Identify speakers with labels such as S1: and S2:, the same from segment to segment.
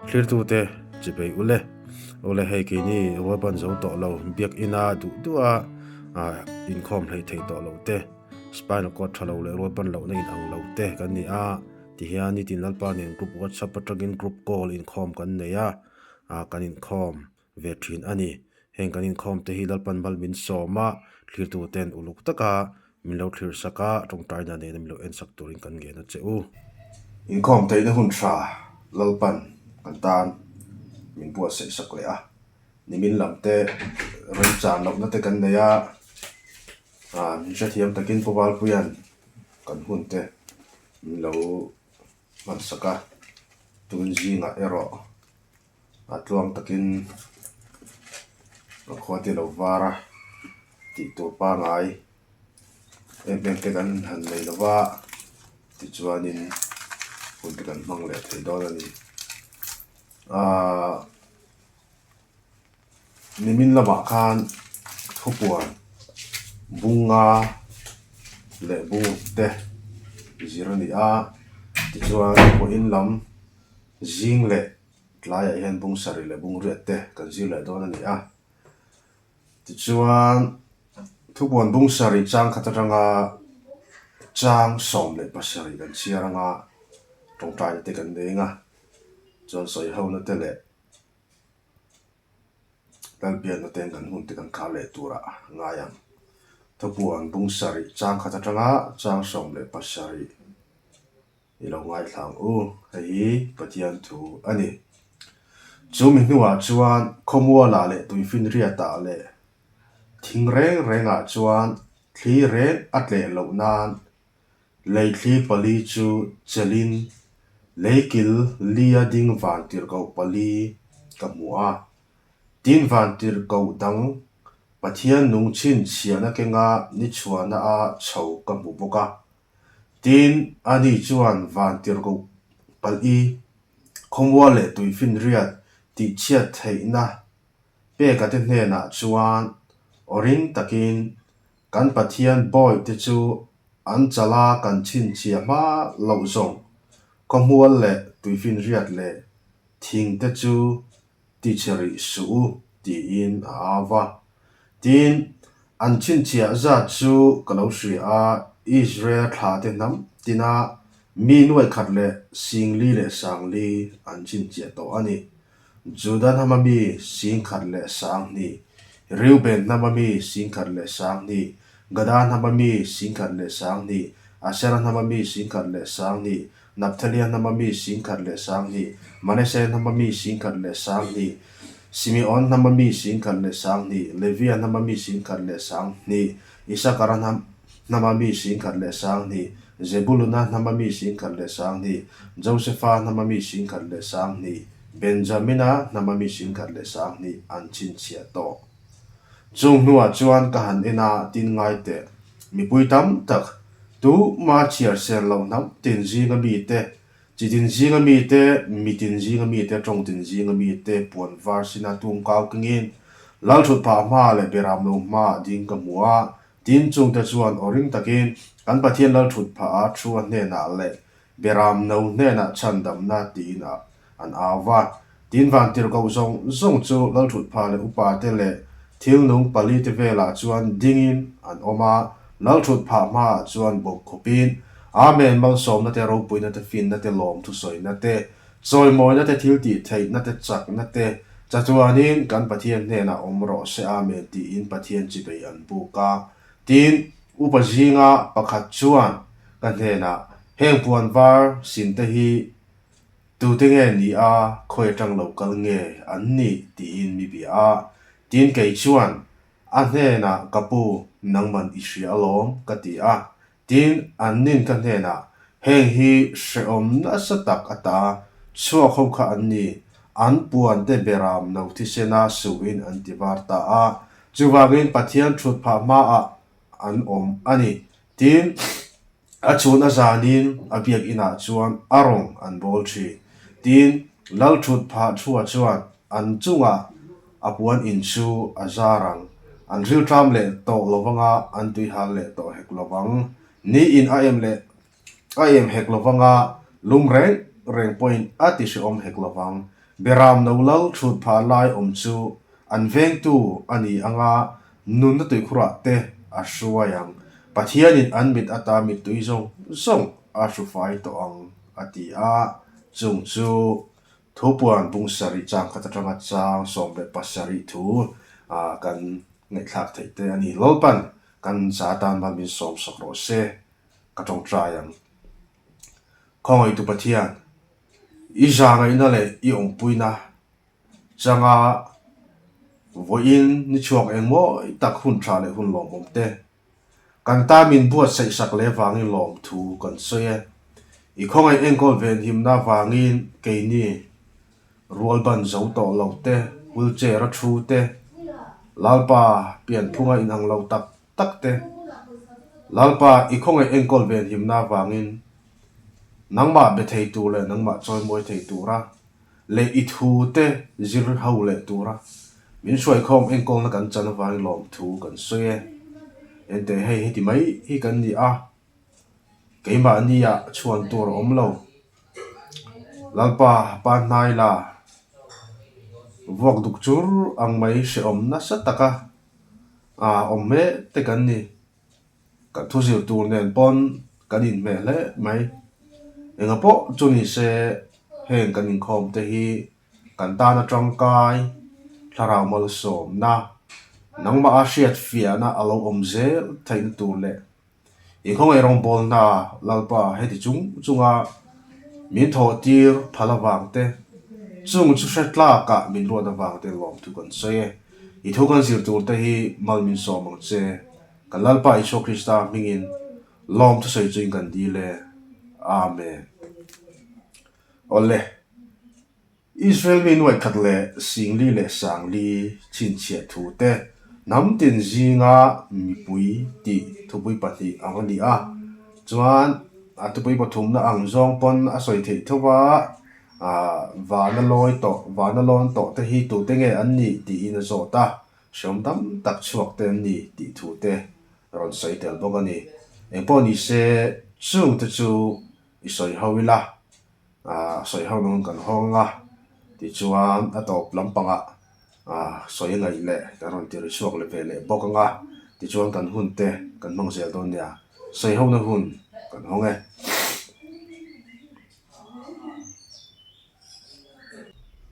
S1: Thlirtute chipei ule. Ule hei keini rualban zo tawh lo biakina duh duh a inkhawm hleih theih tawh loh te, spinal cord tha lo leh rualban lohna in ang lo te kan ni a, tihian nitin Lalpa nen group whatsapp atangin group call inkhawm kan nei a, kan inkhawm ve thin a ni. Heng kan inkhawm te hi Lalpan mal min sawm a, thlirtu ten uluk taka min lo thlir sak a, tawngtaina nena min lo en sak turin kan ngen a che u.
S2: Inkhawm theihna hun tha Lalpan kan tan min buatsaih sak leh a, nimin lam te remchan lohna te kan nei a, min hrethiam takin Pu Valpuia'n kan hun te min lo hman sak a, tun zingah erawh A tluang takin a khua te lo var a tih tur pangai em em te kan han nei lo va tichuanin hun te kan hmang leh thei dawn a ni ahh nimin lamah khan thupuan bunga leh buk te zir a ni a tichuan vawiin lam zing leh. Tlaiah hian bung sarih leh bung riat te kan zir leh dawn a ni a. Tichuan, thubuan bung sarih chang khat atanga chang 17 kan chhiar anga tawngtaina te kan nei anga chuan sawi hona te leh Lalbiakna te kan hun te kan khar leh turah ngai ang. Thubuan bung sarih chang khat atanga chang 17. I lo ngaithla ang u, hei hi Pathian thu a ni. Chu mi hnuah chuan khawmualah leh tuifinriatah leh thing reng rengah chuan thli reng a tleh loh nan lei thli pali chu chelin leikil lia ding vantirhkoh pali ka hmu a. Tin vantirhkoh dang Pathian nung chhinchhiahna kenga nichhuahna a chho ka hmu bawk a. Tin, ani chuan vantirhkoh palh-i, khawmual leh tuifinriat tihchhiat theihna peka te hnenah chuan aw ring takin, Kan Pathian bawihte chu an chala kan chhinchhiah hma loh zawng, khawmual leh tuifinriat leh thingte chu ti che rih suh u, tiin a au va. Tin, an chhinchhiah zat chu ka lo hria a, Israel thlate hnam tina mi nuai khat leh singli leh sangli an chhinchhiah tawh a ni. Juda hnama mi singkhat leh sanghnih, Reuben hnama mi singkhat leh sanghnih, Gada hnama mi singkhat leh sanghnih, Asera hnama mi singkhat leh sanghnih, Naphthalia hnama mi 10,000 leh 20,000, Manese hnama mi 10,000 leh 20,000, Simeon hnama mi 10,000 leh 20,000, Levia hnama mi 10,000 leh 20,000, Isakara hnama mi 10,000 leh 20,000, Zebuluna hnama mi 10,000 leh 20,000, Josefa hnama mi 10,000 leh 20,000, Benjamina hnama mi 10,000 leh 20,000 an chhinchhiah tawh. Chung hnuah chuan ka han en a, tin ngai teh. Mipui tam tak, tu ma chhiar ser loh hnam tin zinga mite, chi tin zinga mite, mi tin zinga mite, tawng tin zinga mite puan var sina tum kau kengin Lalthut phah hma leh Beram lo hmaah ding ka hmu a, tin chungte chuan aw ring takin kan Pathian Lalthut phah a thu a hnenah leh Beram no hnenah chhandamna tiin a an au va. Tin vantirhkoh zawng zawng chu Lalthutpha leh upate leh thil nung palite velah chuan dingin an awm a, Lalthutpha hmaah chuan bawk khawpin, Amen, malsawmna te, ropuina te, finna te, lawm thusawina te, chawimawina te, thil tih theihna te, chakna te, chatuanin kan Pathian hnenah awm rawh se, Amen tiin Pathian chibei an buk a. Tin, upa zinga pakhat chuan ka hnenah, Heng puan var sinte hi Tute nge ni a, khawi atang lo kal nge an nih tiin mi bia a, tin kei chuan a hnenah ka pu nangman i hria alawm ka ti a, tin an nin ka hnenah heng hi hrehawm nasa tak ata chhuak ho kha an ni, an puan te beram no thisena suhin an ti var ta a, chuvangin Pathian thut phah hmaah an awm a ni, tin. A chhun a zanin a biakinah chuan a rawng an bawl thin. Tin, Lalthut phah thua chuan an chungah a puan in chu a zar ang. An rilṭam leh tawh lovanga an tuihal leh tawh hek lovang. Ni in a em leh a em hek lovanga lum reng reng pawhin a ti hrehawm hek lovang. Beram no lal thut phah lai awm chu an vengtu a ni anga nunna tuikhurah te a hruai ang. Pathianin an mit ata mittui zawng zawng a hrufai tawh ang, a ti a. Chung chu Thupuan bung sarih chang khat atanga chang 17 thu kan ngaihthlak theih te a ni. Lalpan kan za tan mal min sawm sak rawh se, ka tawngtai ang. Khawngaihtu Pathian, i za ngaihna leh i awmpuina changa vawiin ni chhuak engmawi tak hun tha leh hun lawmawm te Kan ta min buatsaih sak leh vangin lawmthu kan sawi e. I khawngaih enkawl venhimna vangin keini rualban zo tawh lo te, wheelchair a thu te, Lalpa pianphunga inang lo tak tak te, Lalpa i khawngaih enkawl venhimna vangin nangmah be thei tur leh nangmah chawimawi thei tura leh i thu te zir ho leh tura min hruaikhawm enkawlna kan chan avangin lawmthu kan sawi e. Enteh hei heti mai hi kan ni a, keimahnia chhuan tur a awm lo. Lalpa pa hnai la, vuak duk chur ang mai hrehawm nasa taka awm mek te kan ni. Kan thu zir tur nen pawn kan inhmeh hle mai. Enga pawh chu ni se heng kan inkhawm te hi kan tana tangkai thlarau malsawmna nangmah a hriat fiahna a lo awm zel theihna tur leh inkhawngei rawngbawlna Lalpa heti chung chunga min thawh tir phal avang te chung chu hre tlakah min ruat avang te lawmthu kan sawi e. I thu kan zir tur te hi mal min sawm ang che. Kan Lalpa Isua Krista hmingin lawm thusawi chuin kan dil e. Amen. Awle, Israel mi nuaih khat leh singli leh sangli chhinchhiah thu te hnam tin zinga mipui tih thupui pahnih ang a ni a. Chuan a thupui pathumna ang zawng pawn a sawi theih tho va, vana lawi tawh, vana lawn tawh te hi tute nge an nih tiin a zawt a. Hreawm tam tak chhuak te an ni tih thu te rawn sawi tel bawk a ni. Engpawh ni se chung te chu i sawi ho ila, sawi ho nung kan hawng ang a, tichuan a tawp lampangah sawi a ngaih leh kan rawn ti ri chhuak leh ve leh bawk ang a, tichuan kan hun te kan hmang zel dawn nia, sawi hona hun kan hawng e.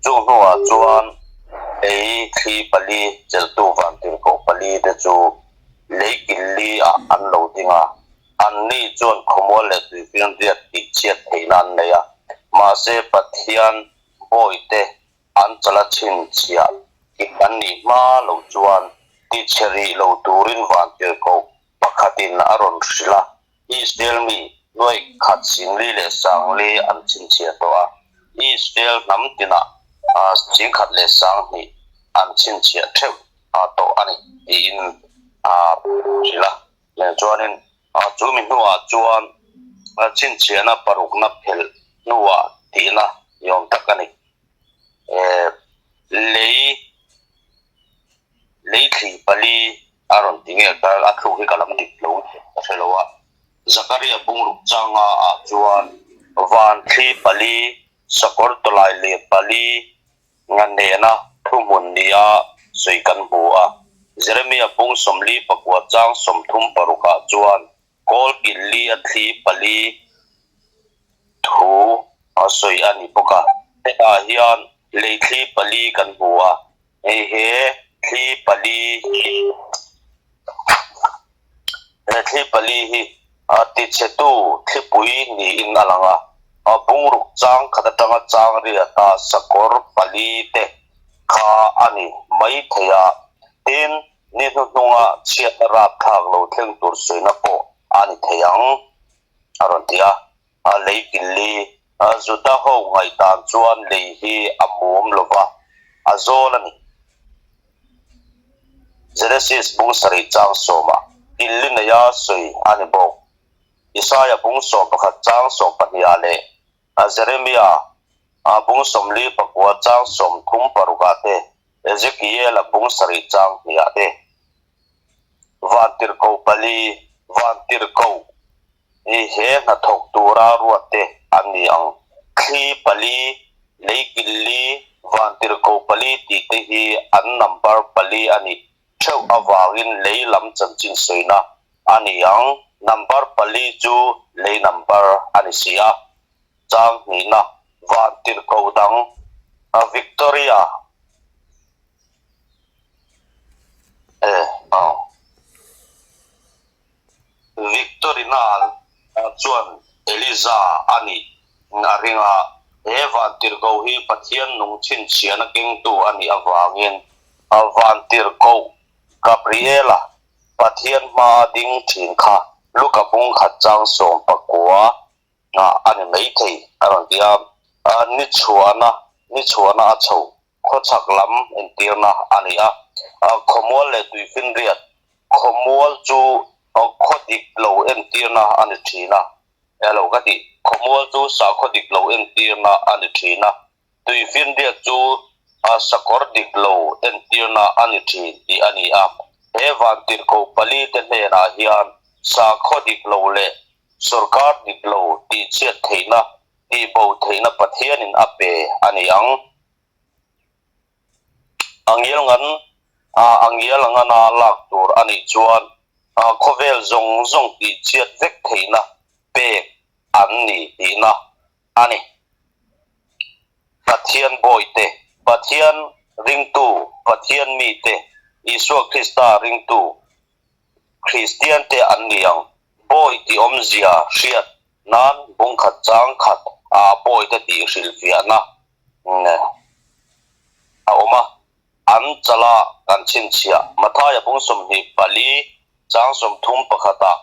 S3: Chung hnuah chuan lei thli pali cheltu vantirhkoh pali te chu lei kil li ah an lo ding a, anni chuan khawmual leh tuifinriat tih chhiat theihna an nei a, mahse Pathian bawite an chala chhinchhiah tih an nih hma loh chuan tichhe rih lo turin vantirhkoh pakhatin a rawn hrilh a. Israel mi nuaih khat singli leh sangli an chhinchhiah tawh a, Israel hnam tinah singkhat leh sanghnih an chhinchhiah theuh tawh a ni tiin a hrilh a. Chuanin chu mi hnuah chuan chhinchhiahna parukna phelh hnuah tihna ni awm tak a ni. Lei lei thli pali A rawn ti nge ka a thluk hi ka lam dik lo ka hre lo a. Zakaria bungruk changa ah chuan van thli pali, sakawr tawlai leh pali nga nena thuhmun nia sawi kan hmu a. Jeremia bung 49 chang 36 ah chuan kawl kil li a thli pali thu a sawi a ni bawk a. Hetah hian lei thli pali kan hmu a. Hei he thli pali hi he thli pali hi a tichhetu thlipui niin a lang a, a bungruk chang khat atanga chang riata sakawr pali te kha a ni mai thei a, tin, ni hnuhnunga chhiatna rapthlak lo thleng tur sawina pawh a ni thei ang, a rawn ti a. A lei killi Juda ho ngaihdan chuan lei hi a mum lo va, a zawl a ni. Genesis bung sarih chang sawmah killi neia sawi a ni bawk. Isaia bung 11 chang sawmpahnihah leh Jeremia bung 49 chang 36 ah te, Ezekiela bung sarih chang hnihah te. Vantirhkoh pali, Vantirhkoh. Hi he hnathawk tura ruat te an ni ang. Thli pali, lei kil li, Vantirhkoh pali tihte hi an number pali a nih theuh avangin lei lam chanchin sawina a ni ang. Number pali chu lei number a ni si a. Chang hnihna Vantirhkoh dang Victoria eh aw. Victorina chuan Eliza a nih a ring a, he vantirhkoh hi Pathian nung chhinchhiahna kengtu a nih avangin vantirhkoh Gabriela Pathian hmaa ding thin kha Luka bung khat chang 19 a ni maithei a rawn ti a, ni chhuahna ni chhuahna a chho. Khawchhak lam entirna a ni a, khawmual leh tuifinriat khawmual chu khaw dik lo entirna a ni thin a, elo ka ti, khawmual chu sakhaw dik lo entirna a ni thin a, tuifinriat chu sakawr dik lo entirna a ni thin tih a ni a. He vantirhkoh palite hnenah hian sakhaw dik lo leh sorkar dik lo tihchhiat theihna, tihbo theihna Pathianin a pe a ni ang. A ngial ngan a, a ngial ngana lak tur a nih chuan khawvel zawng zawng tih chhiat vek theihna pek an ni tihna a ni. Pathian bawihte, Pathian ringtu, Pathian mite, Isua Krista ringtu, Kristian te an ni ang. Bawi tih awmzia hriat nan bung khat chang khat ah bawi te tih hrilhfiahna a awm a, an chala kan chhinchhiah. Mathaia bung 24 chang 31 ah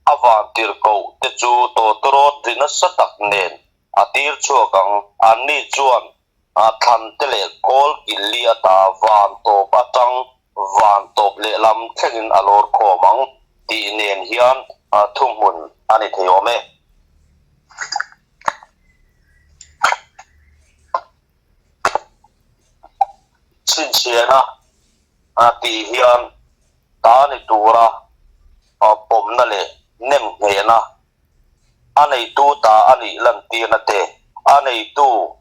S3: a vantirhkoh te chu tawtawrawt ri nasa tak nen a tir chhuak ang. Anni chuan A thlan te leh kawl kil li ata van tawp atang van tawp lehlam thlengin a lawr khawm ang tih nen hian thuhmun a ni thei awm e. Chhinchhiahna tih hian ta ni tura pawmna leh nemnghehna a neitu ta a nih lantirna te, a neitu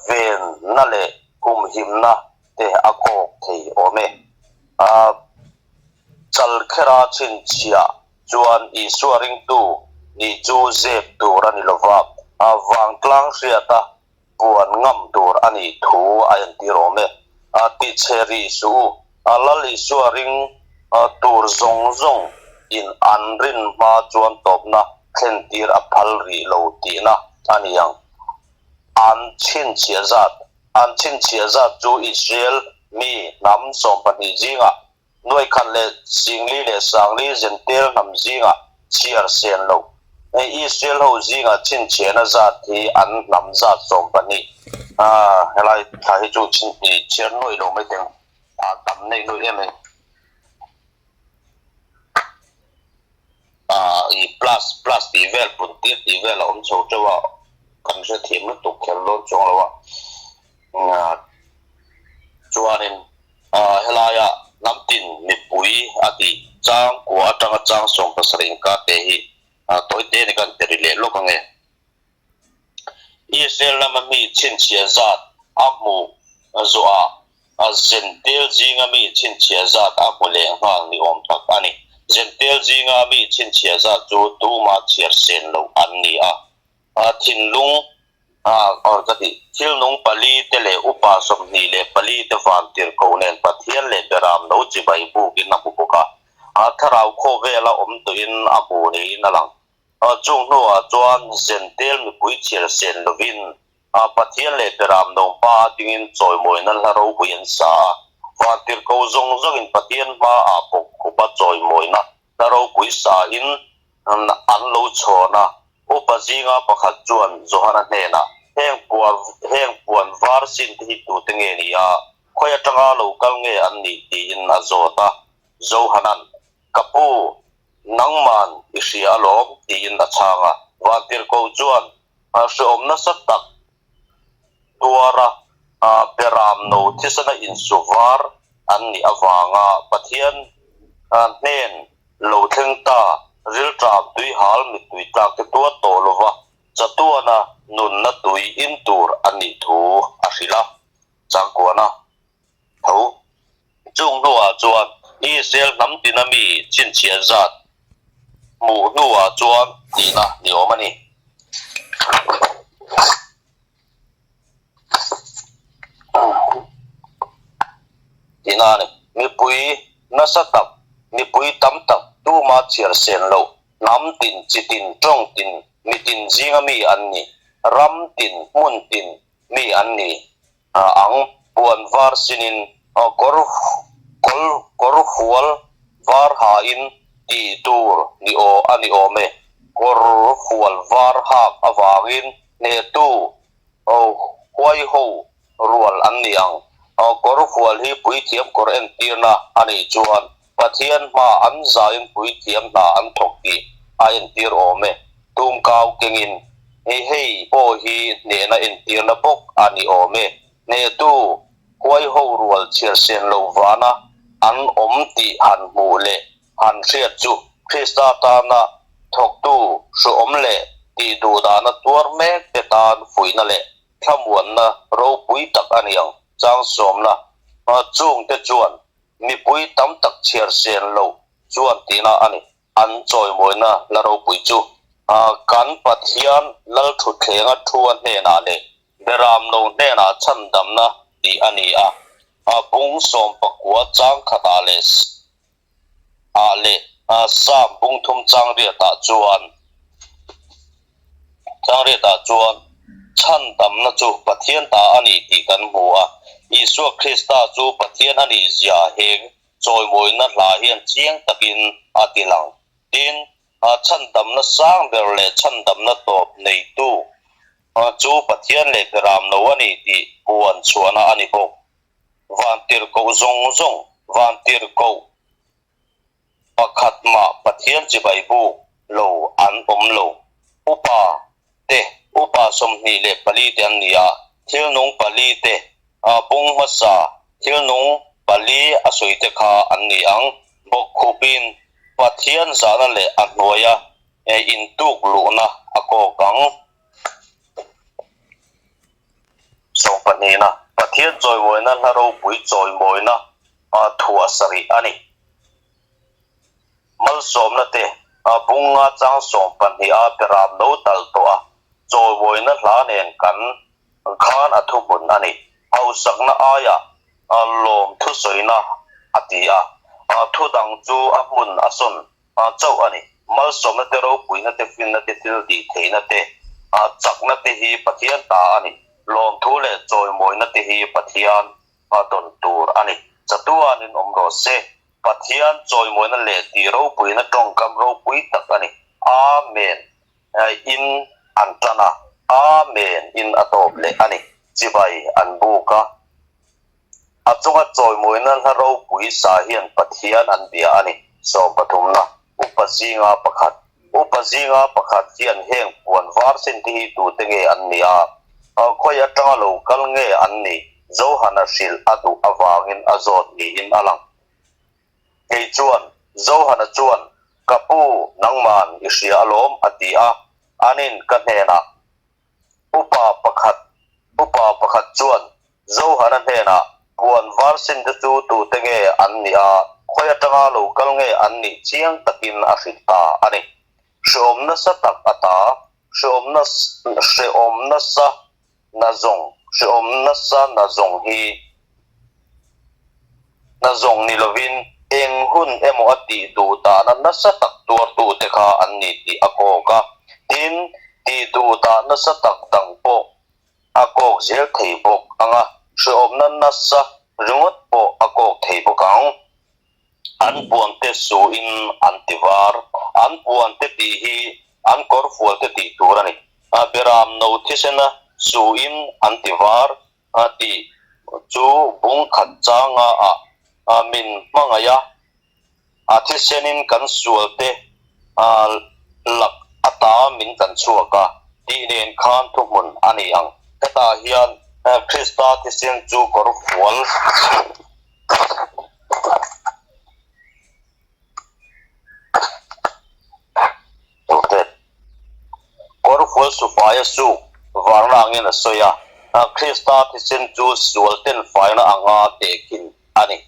S3: venna leh humhimna te a kawk thei awm e. Chalkhera chhinchhiah chuan Isua ringtu nih chu zep tur a ni lova, vangtlang hriata puan ngam tur a nih thu a entir awm e. Tichhe rih suh u, Lal Isua ring tur zawng zawng in an rin hma chuan tawpna thlentir a phal rih lo tihna a ni ang. An chhinchhiah zat, An chhinchhiah zat chu Israel mi hnam 12 zingah Nuai khat leh 40 leh 50 Zentel hnam zingah chhiar sen loh. Hei Israel ho zingah chhinchhiahna zat hi an hnam zat 12. Helai thla hi chu chhiar nuai lo mai teng a tam neih nuai em em. I plus plus tih vel pun tir tih vel a awm chho teuh a, kan hrethiam lutuk kher dawn chuang lo a. Chuanin helaia hnam tin mipui a tih chang kua atanga chang 70 inkar te hi tawi te ni kan ti ri leh lawk ange. Israel lama mi chhinchhiah zat a hmuh zawhah Zentel zinga mi chhinchhiah zat a hmu leh nghal ni awm tak a ni. Zentel zinga mi chhinchhiah zat chu tuma chhiar sen loh an ni a, thinlung Aw ka ti. Thil nung pali te leh upa 24 te vantirhkoh nen Pathian leh Beram no chibai bukin a hmu bawk a. A thlarau khawvela awm tawhin a hmu niin a lang. Chung hnuah chuan Zentel mipui chhiar sen lovin Pathian leh Beram no hma a dingin chawimawina hla ropui an sa a. Vantirhkoh zawng zawngin Pathian hmaah bawkkhupa chawimawina hla ropui sain an lo chhawn a. Upa zinga pakhat chuan Johana hnenah, Heng puan heng puan var sin te hi tute nge ni a, khawi atanga lo kal nge an nih? tiin a zawt a. Johana'n, Ka pu, nangman i hria alawm, tiin a chhang a. Vantirhkoh chuan, Hreawm nasa tak tuara beram no thisena insu var an nih avanga Pathian hnen lo thleng ta rilṭam tuihal mittui tlak te tuar tawh lova chatuana nunna tui in tur a nih thu a hrilh a, changkuana tho. Chung hnuah chuan Israel hnam tina mi chhinchhiah zat hmuh hnuah chuan tihna ni awm a ni. Tihna a ni. Mipui nasa tak, mipui tam tak tuma chhiar sen loh hnam tin, chi tin, tawng tin, mi tin zinga mi an ni. Ram tin, hmun tin mi an ni. Ang puan var sinin kawr kawr fual var hain tih tur ni aw a ni awm e. Kawr fual var hak avangin hnehtu huai ho rual an ni ang. Kawr fual hi puithiam kawr entirna a nih chuan Pathian hma an zaiin puithiam hna an thawk tih a entir awm e. Tumkau kengin hei hei pawh hi hnehna entirna bawk a ni awm e. Hnehtu huaiho rual chhiarsen lo vana an awm tih han hmuh leh han hriat chu Krista tana thawktu hruawm leh tih duhdahna tuar mek te tan fuihna leh thlamuanna ropui tak a ni ang. Changsawmna chungte chuan Mipui tam tak chhiar sen lo chuan tihna a ni. An chawimawina la ropui chu kan Pathian Lalthuthlenga thua hnenah leh Beramno hnenah chhandamna tih a ni a. Bung sawmpakua chang khatah leh ah leh Sam bung thum chang riatah chuan Chang riatah chuan chhandamna chu Pathian ta a ni tih kan hmu a. Isua Krista chu Pathian a nih zia heng chawimawina hla hian chiang takin a ti lang. Tin, chhandamna sang ber leh chhandamna tawp neitu chu Pathian leh Beramno a ni tih puan chhuahna a ni bawk. Vantirhkoh zawng zawng, vantirhkoh Pakhat mah Pathian chibai buk lo an awm lo. Upa te, upa 24 te an ni a, thil nung pali te, bung hmasa thil nung pali a sawi te kha an ni ang. Bawkkhupin Pathian zahna leh a hnuaia intuk luhna a kawk ang. Sawmpahnihna, Pathian chawimawina hla ropui chawimawina thuah sarih a ni. Malsawmna te bunga chang 12 a beram lo tal tawh a, chawimawina hla nen kan khan a thuhmun a ni. Hausakna aia lawm thusawina a ti a, thu dang chu a hmun a sawn chauh a ni. Malsawmna te, ropuina te, finna te, thil tih theihna te, chakna te hi Pathian ta a ni. Lawmthu leh chawimawina te hi Pathian dawn tur a ni. Chatuanin awm rawh se. Pathian chawimawina leh tih ropuina tawngkam ropui tak a ni. Amen in an tan a, Amen in a tawp leh a ni. Chibai an buk a. A chunga chawimawina hla ropui sa hian Pathian an bia a ni. Sawmpathumna, Upa zinga pakhat. Upa zinga pakhat hian heng puan var sin te hi tute nge an nih a, khawi atanga lo kal nge an nih Johana hrilh a duh avangin a zawt niin a lang. Kei chuan, Johana chuan, Ka pu, nangman i hria alawm, a ti a, anin ka hnenah, Upa pakhat Upa pakhat chuan Johana hnenah, Puan var sin te chu tute nge an nih a, khawi atanga lo kal nge an nih chiang takin a hrilh ta a ni. Hreawm nasa tak a ta, hreawm hreawm nasa na zawng, hreawm nasa na zawng hi na zawng ni lovin eng hun emaw a tih duh dahna nasa tak tuartute kha an ni tih a kawk a. Tin, tih duh dah nasa tak dang pawh a kawk zel thei bawk ang a, hrehawmna nasa ringawt pawh a kawk thei bawk ang. An puante suin an ti var. An puante tih hi an kawrfualte tih tur a ni. Beram no thisena suin an ti var. A tih chu bung khat changa ah min hmangaih a, a thisenin kan sual te lak ata min kan chhuak a tih nen khan thuhmun a ni ang. Hetah hian Krista thisen chu kawr fual. Kawr fual sufaia suk varna angin a sawi a. Krista thisen chu sual ten faina anga tehkhin a ni.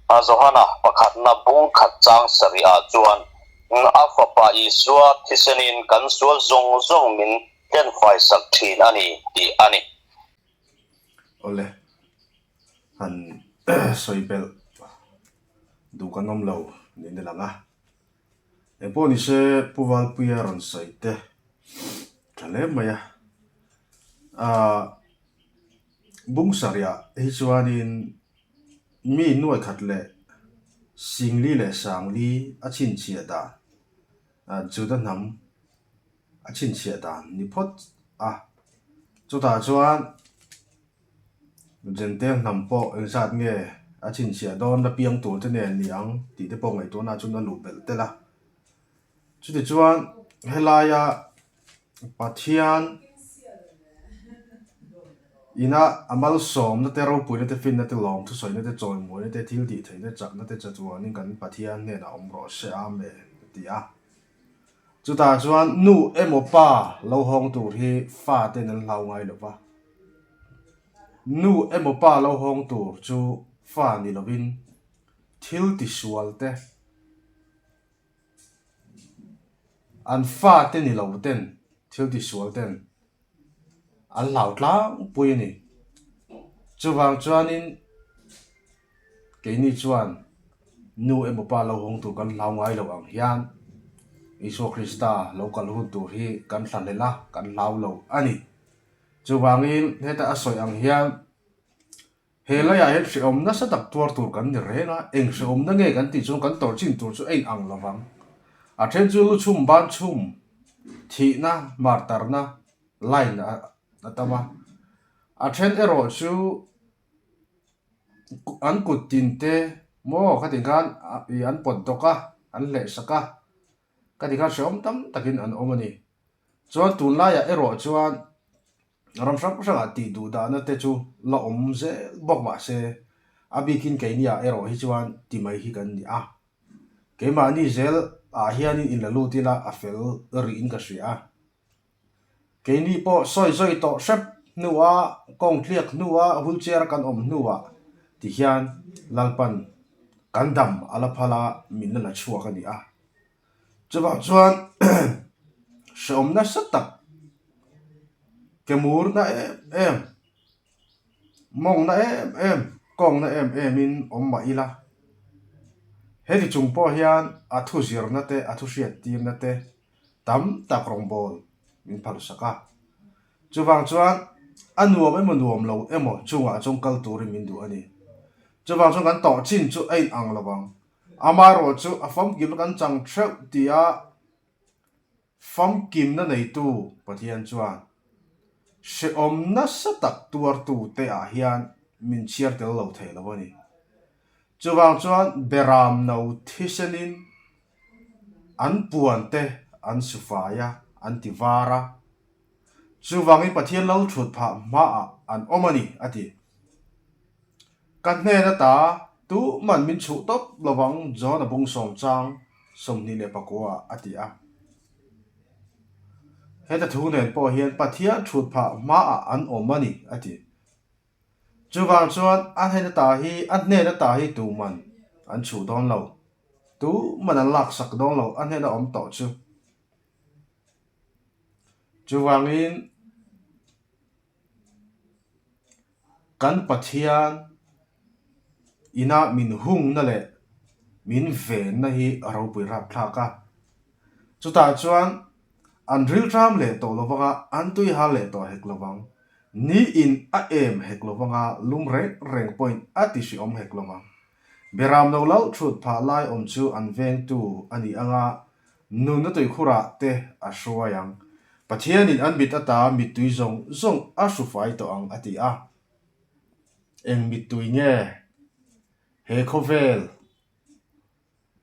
S3: Johana pakhatna bung khat chang sarihah chuan a Fapa Isua thisenin kan sual zawng zawng min tlenfaisak thin a ni tih a ni.
S2: Awle, han sawi belh duh kan awm lo niin a lang a. Engpawh ni se Pu Valpuia rawn sawi te tha hle mai a. Aaa bung sarihah hi chuanin mi nuai khat leh Singli leh Sangli a chhinchhiah dan Juda hnam a chhinchhiah dan ni phawt a. Chutah chuan Jentail hnam pawh engzat nge a chhinchhiah dawn la piang tur te nen ni ang tih te pawh ngaihtuahna chuan a luh belh tel a. Chutichuan helaia Pathian ina a malsawmna te, ropuina te, finna te, lawm thusawina te, chawimawina te, thil tih theihna chakna te chatuanin kan Pathian hnenah awm rawh se, Amen a ti a. Chutah chuan nu emaw pa lo hawng tur hi fa ten an hlau ngai lo va. Nu emaw pa lo hawng tur chu fa ni lovin thil tisual te, an fa te ni lo ten thil tisual ten an hlau tlangpui a ni. Chuvang chuanin Keini chuan nu emaw pa lo hawng tur kan hlau ngai lo ang hian Isua Krista lo kal hun tur hi kan hlahlel a, kan hlau lo a ni. Chuvangin heta a sawi ang hian he laiah hian hrehawm nasa tak tuar tur kan ni reng a, eng hrehawmna nge kan tih chuan kan tawrh chin tur chu a inang lo vang. A then chu lu chhum ban chhum, thihna, martarna line a tam a, a then erawh chu An kut tin te maw ka ti khan ih an pawt dawk a, an hleh sak a, ka ti khan hrehawm tam takin an awm a ni. Chuan tunlaiah erawh chuan ram hrang hrangah tih duh dahna te chu la awm zel bawk mah se a bikin keiniah erawh hi chuan ti mai hi kan ni a. Keimahni zel ah hianin inla lut ila a fel rihin ka hria a. Keini pawh sawi zawi tawh hrep hnua kawng tliak hnua wheelchair kan awm hnuah ti hian Lalpan kan dam a la phal a min la la chhuak a ni a. Chuvang chuan hrehawm nasa tak ke mur na em em, mawng na em em, kawng na em em in awm mah ila heti chung pawh hian a thu zirna te a thu hriattirna te tam tak rawngbawl min phalsak a. Chuvang chuan a nuam emaw nuam lo emaw chungah chuan kal turin min duh a ni. Chuvang chuan kan tawh chin chu a inang lo vang. Amaherawh chu a famkimna kan chang theuh tia famkimna neitu Pathian chuan hrehawm nasa tak tuartu te ah hian min chhiar tel lo thei lo a ni. Chuvang chuan beram no thisenin An puan te an su fai a, an ti var a. Chuvangin Pathian lo thut phah hmaah an awm a ni, a ti. Ka hnen ata tuman min chhuh tawp lovang John a bung sawm chang 24 ah a ti a. Heta thu nen pawh hian Pathian thut phah hmaah an awm a ni, a ti. Chuvang chuan a hnen ata hi a hnen ata hi tuman an chhuh dawn lo. Tuman an laksak dawn lo a hnena awm tawh chu. Chuvangin kan Pathian ina min hungna leh min venna hi a ropui rapthlak a. Chutah chuan an rilṭam leh tawh lo vanga an tuihal leh tawh hek lo vang. Niin a em hek lo vanga lum reng reng pawhin a ti hriawm hek lo vang. Beram lo lo thut phah lai awm chu an vengtu a ni anga nunna tuikhurah te a hruai ang. Pathianin an mit ata mittui zawng zawng a hrufai tawh ang a ti a. Eng mittui nge he khawvel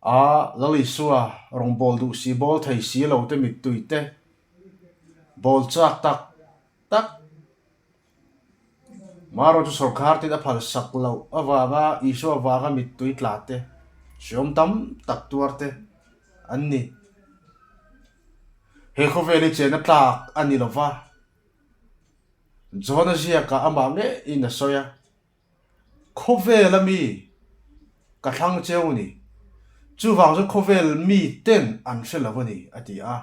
S2: A Lal Isua rawngbâwl duh si bâwl thei si lo te mittui te bâwl châk tak tak Marawh chu sawrkhar tin a phal sak loh avânga Isua avânga mittui tla te hrehawm tam tak tuar te an ni. He khawvêl hi chêna tlâk a ni lo va. John-a ziakah amah ngeiin a sawi a, Khawvel a mi ka thlang cheu ni, chuvang chu khawvel mi ten an hre lo a ni, a ti a.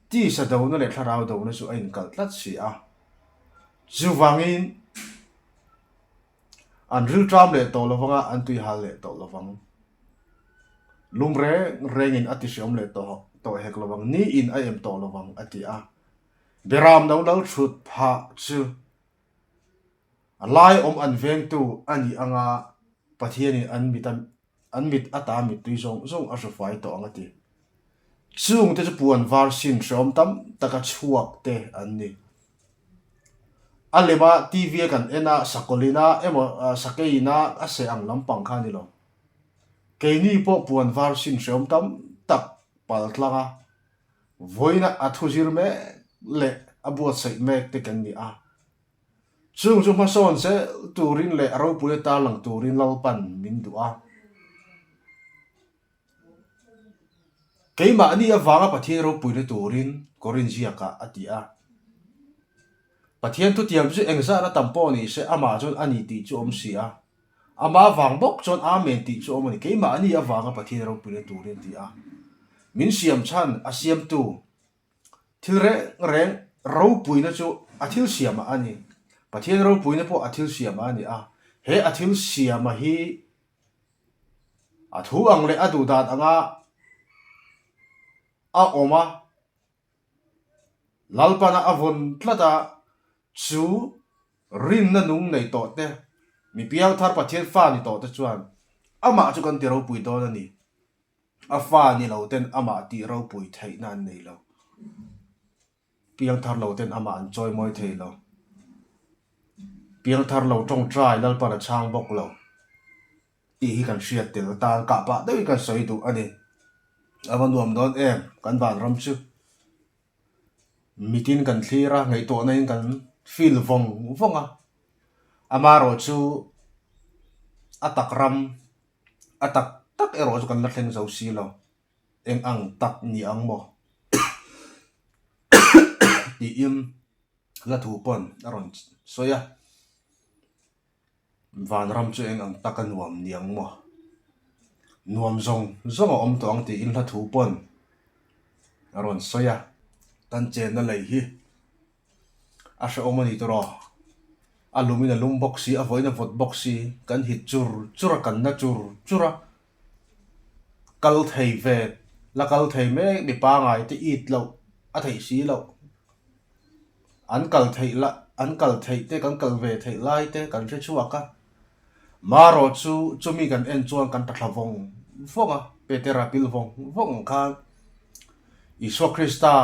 S2: Tisa dona leh thlarau dona chu a inkalh tlat si a. Chuvangin an rilṭam leh tawh lovang a, an tuihal leh tawh lovang. Lum reng rengin a tihriawm leh tawh hek lovang, niin a em tawh lovang, a ti a. Beram no lo thut phah chu a lai awm an vengtu a nih anga Pathianin an mit a an mit ata mittui zawng zawng a hrufai tawh ang a ti. Chungte chu puan var sin hrehawm tam taka chhuak te an ni. A lema TV a kan en a, sakawlina emaw sakeina a seh ang lampang kha a ni lo. Keini pawh puan var sin hrehawm tam tak pal tlang a, Vawiina a thu zir mek leh a buatsaih mek te kan ni a. Chung chu hmasawn zel turin leh a ropui a tarlang turin Lalpan min duh a. Keimahni avanga Pathian ropuina turin Korin ziakah a ti a. Pathian thutiam chu engzat a tam pawh ni se amah chuan a ni tih chu awm si a. Amah vang bawk chuan Amen tih chu awm a ni. Keimahni avanga Pathian ropuina turin a ti a. Min siam chhan a siamtu thil reng reng ropuina chu a thil siamah a ni. Pathian ropuina pawh a thil siamah a ni a. He a thil siama hi a thu ang leh a duh dan anga a awm a. Lalpana a vawn tlat a, chu rinna nung nei tawh te, mi piangthar Pathian fa ni tawh te chuan amah chu kan ti ropui dawn a ni. A fa ni lo ten amah tih ropui theihna an nei lo. Piangthar lo ten amah an chawimawi thei lo. Piangthar lo tawngtai Lalpan a chhang bawk lo. Tih hi kan hriat tel atan kah pah deuhin kan sawi duh a ni. A va nuam dawn em kan vanram chu. Mitin kan thlir a, ngaihtuahna in kan feel vawng vawng a. Amaherawh chu a tak ram, a tak tak erawh chu kan la thleng zo si lo. Eng ang tak ni ang maw tiin hla thu pawn a rawn sawi a. Vanram chu eng ang taka nuam ni ang maw? Nuam zawng zawng a awm tawh ang tiin hla thu pawn a rawn sawi a. Kan chenna lei hi a hrehawm a ni tawh. A lumin a lum bawk si, a vawiin a vawt bawk si, kan hit chur chur a, kan na chur chur a. Kal thei ve, la kal thei mek mi pangai te it loh a theih si loh. An kal theih la, an kal theih te, kan kal ve theih lai te kan hre chhuak a. Marawh chu chumi kan en chuan kan ta thla vawng vawng a, Petera pil vawng vawng ang khan Isua Krista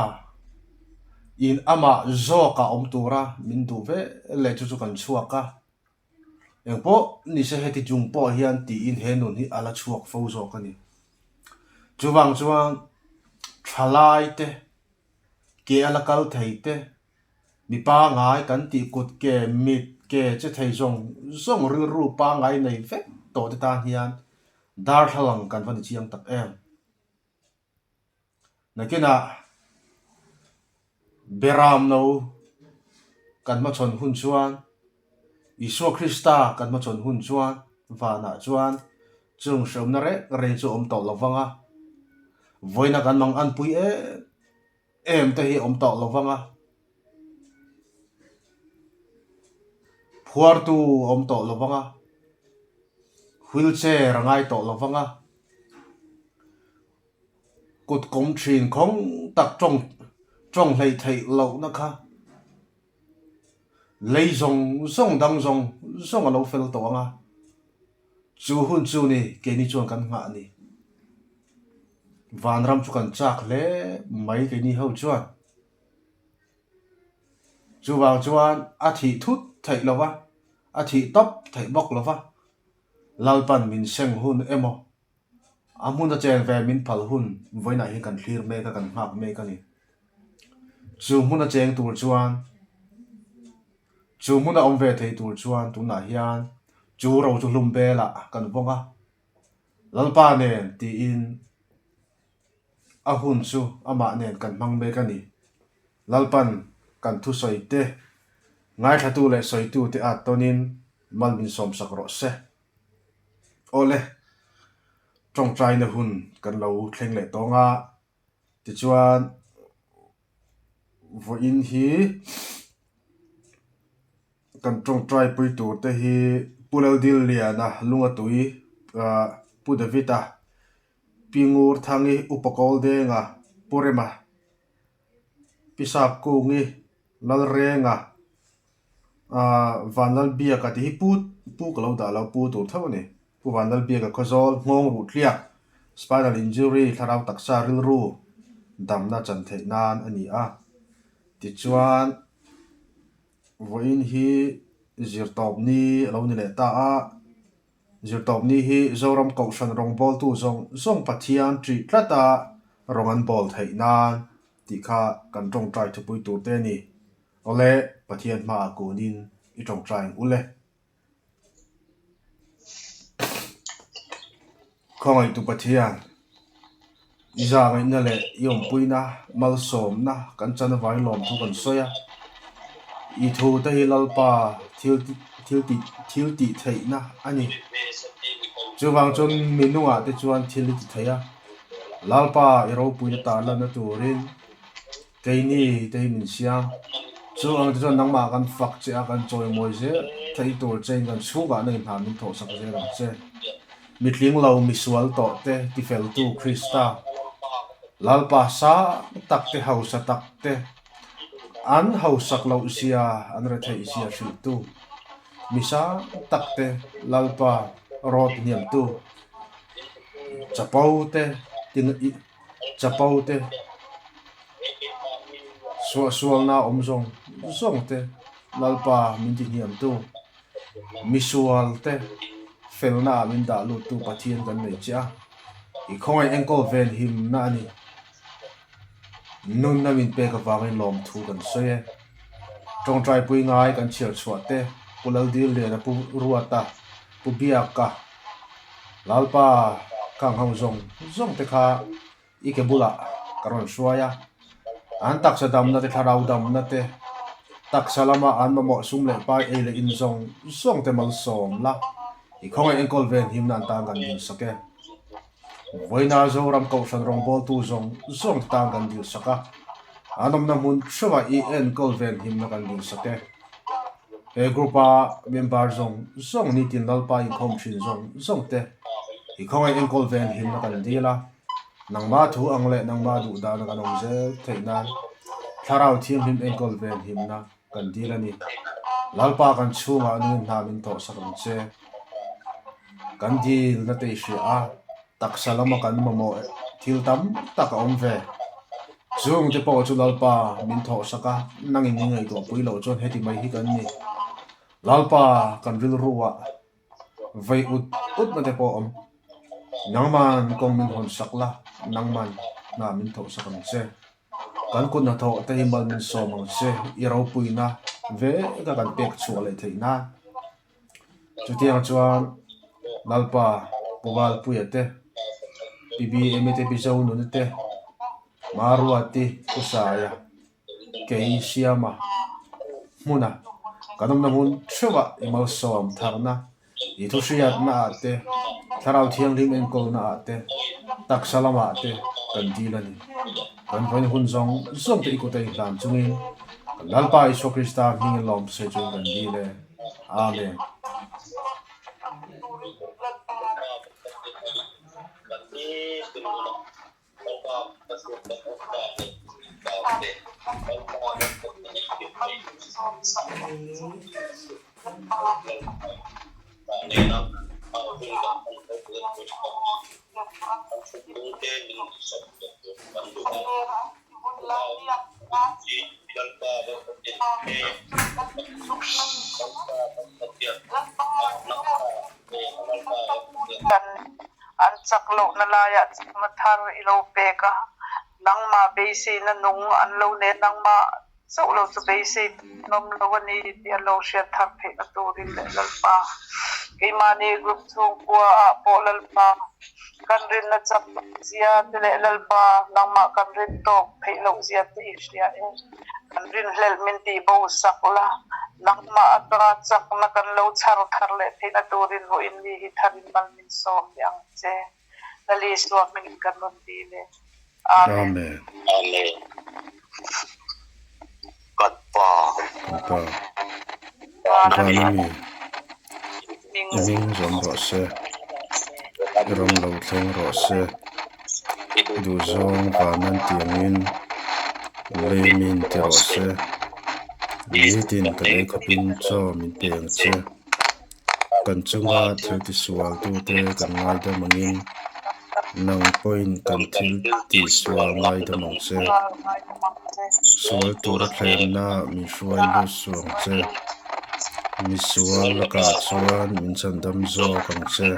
S2: in amah zawkah awm tura min duh ve leh chu chu kan chhuak a. Engpawh nise heti chung pawh hian tiin he nun hi a la chhuak fo zawk a ni. Chuvang chuan thalai te Ke a la kal thei te, mi pangai kan tih kut ke, mit ke che thei zawng zawng rilru pangai nei vek tawh te tan hian darthlalang kan va ni chiang tak em. Nakinah Beram no kan hmachhawn hun chuan Isua Krista kan hmachhawn hun chuan vanah chuan chung hrehawmna reng reng chu a awm tawh lo vang a, vawiina kan mang anpui em em te hi a awm tawh lo vang a, phuartu a awm tawh lo vang a, wheelchair a ngai tawh lo vang a, kut kawm thin khawng tak tawng tawng hleih theih lohna kha. Lei zawng zawng dang zawng zawng a lo fel tawh ang a, chu hun chu ni keini chuan kan nghah a ni. Vanram chu kan chak hle mai keini ho chuan. Chuvang chuan a thih thut theih lo va, a thih tawp theih bawk lo va, Lalpan min seng hun emaw A hmun a chen ve min phal hun vawiinah hian kan thlir mek a, kan nghak mek a ni. Chu hmun a cheng tur chuan, chu hmun a awm ve thei tur chuan tunah hian chu ro chu hlum belah kan vawng a, Lalpa nen tiin a hun chu amah nen kan hmang mek a ni. Lalpan kan thusawi te.
S1: Ngaithlatu leh sawitute at tawnin mal min sawmsak rawh se. Awle, tawngtaina hun kan lo thleng leh tawng a, tichuan vawiin hi kan tawngtai pui tur te hi Pu Laldilliana Lungatui Pu David-a Pi Ngurthangi Upa Kawldenga Pu Rema Pi Sapkungi Lalrenga Vanlalbiaka tih hi pu pu ka lo dah lo pu tur tho a ni. Pu Vanlalbiaka Khawzawl nghawng ruh tliak spinal injury thlarau taksa rilru damna chan theih nan a ni a. Tichuan vawiin hi zirtawp ni a lo ni leh ta a. Zirtawp ni hi Zoram Kohhran rawngbawltu zawng zawng Pathian ṭih tlata rawng an bawl theih nan tih kha kan ṭawngṭai thupui tur te a ni. Awle, Pathian hmaah kunin i ṭawngṭai ang ule. Khawngaihtu Pathian, i zahngaihna leh i awmpuina malsawmna kan chan avangin lawmthu kan sawi a. I thu te hi Lalpa thil thil tih thil tih theihna a ni. Chuvang chuan mi nungah te chuan thil i ti thei a. Lalpa i ropuina tarlanna turin Keini te hi min siam. Chu ang te chuan nangmah kan fak che a, kan chawimawi zel theih tur chein kan chhungah na inhna min thawhsak zel ang che. Mitling lo misual tawh te tifeltu Krista, Lalpa sang tak te hausa tak te, an hausak loh zia an retheih zia hrilhtu, mi sang tak te Lalpa rawt hniamtu, chapo te Chapo te, suahsualna awm zawng zawng te, Lalpa min tihniamtu, misual te felna ah min dah luttu Pathian kan nei che a, i khawngaih enkawl ven himna a ni. Nunna min pek avangin lawmthu kan sawi e. Tawngtaipui ngai kan chhiar chhuah te, Pu Laldilliana, Pu Ruata, Pu Biaka, Lalpa ka ang ho zawng zawng te kha i ke bulah ka rawn hruai a, an taksa damna te thlarau damna te, taksa lama an mamawh sum leh pai ei leh in zawng zawng te malsawm la, i khawngaih enkawl ven himna an tan kan dilsak e. Vawiina Zoram Kohhran rawngbawltu zawng zawng te tan kan dilsak a, an awmna hmun theuhah i enkawl ven himna kan dilsak e. He group a member zawng zawng nitin Lalpa inkhawm thin zawng zawng te i khawngaih enkawl ven himna kan dil a, nangma thu ang leh nangma duh dana kan awm zel theih nan Thlarau Thianghlim enkawl ven himna kan dil a ni. Lalpa kan chhungah nungin hna min thawhsak ang che. Kan dilna te i hria a. Taksa lama kan mamawh thil tam tak a awm ve. Chung te pawh chu Lalpa min thawhsak a, nangin i ngaihtuah pui loh chuan heti mai hi kan ni. Lalpa kan rilru ah vei ut ut na te pawh a awm. Nangman kawng min hawn sak la, nangman hna min thawhsak ang che. Kan kut hnathawh te hi mal min sawm ang che, i ropuina veka kan pek chhuah leh theih nan. Chutiang chuan Lalpa Pu Valpuia te, Pi BMA te, Pi Zonuna te, Maruati, Pu Saia, Kei Siama hmuna kan awmna hmun theuhah i malsawm tharna, i thuhriatna ah te, Thlarau Thianghlim enkawlna ah te, taksa lamah te kan dil a ni. Kan vawiin hun zawng zawng te i kut a inhlan chungin kan Lalpa Isua Krista hmingin lawmsei chungin kan dil e. Amen.
S4: Kan an chak lohna laiah chakna thar i lo pek a, nangmah beiseina nung an lo nen nangmah chauh lo chu beisei nawm lo a ni tih an lo hriat thar theihna turin leh Lalpa keimahni group chhungkua ah pawh Lalpa kan rinna chak zia te leh Lalpa nangmah kan rin tawk theih loh zia te i hria e. Kan rinhlelh min tih bo sak la, nangmah atanga chakna kan lo chhar thar leh theihna turin vawiin mi hi tharin mal min sawm leh ang che. Lali Isua hmingin kan rawn ti leh. Amen.
S1: Amen.
S3: Amen. Kan Pa.
S1: Kan Pa. Vana mi. I hming zawm rawh se. I ram lo thleng rawh se. Duhzawng vanan tiangin lei min ti rawh se. Nitin kan ei khawpin chaw min pe ang che. Kan chunga thil tisual tute kan ngaidam angin nang pawhin kan thil tihsual ngaidam ang che. Sual tura thlemna min hruai lut suh ang che. Misual lakah chuan min chhandam zawk ang che.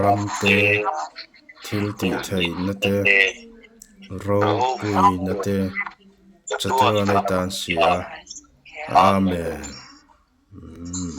S1: Ram te, thil tih theihna te, ropuina te chatuan a tan si a. Amen.
S4: Amen.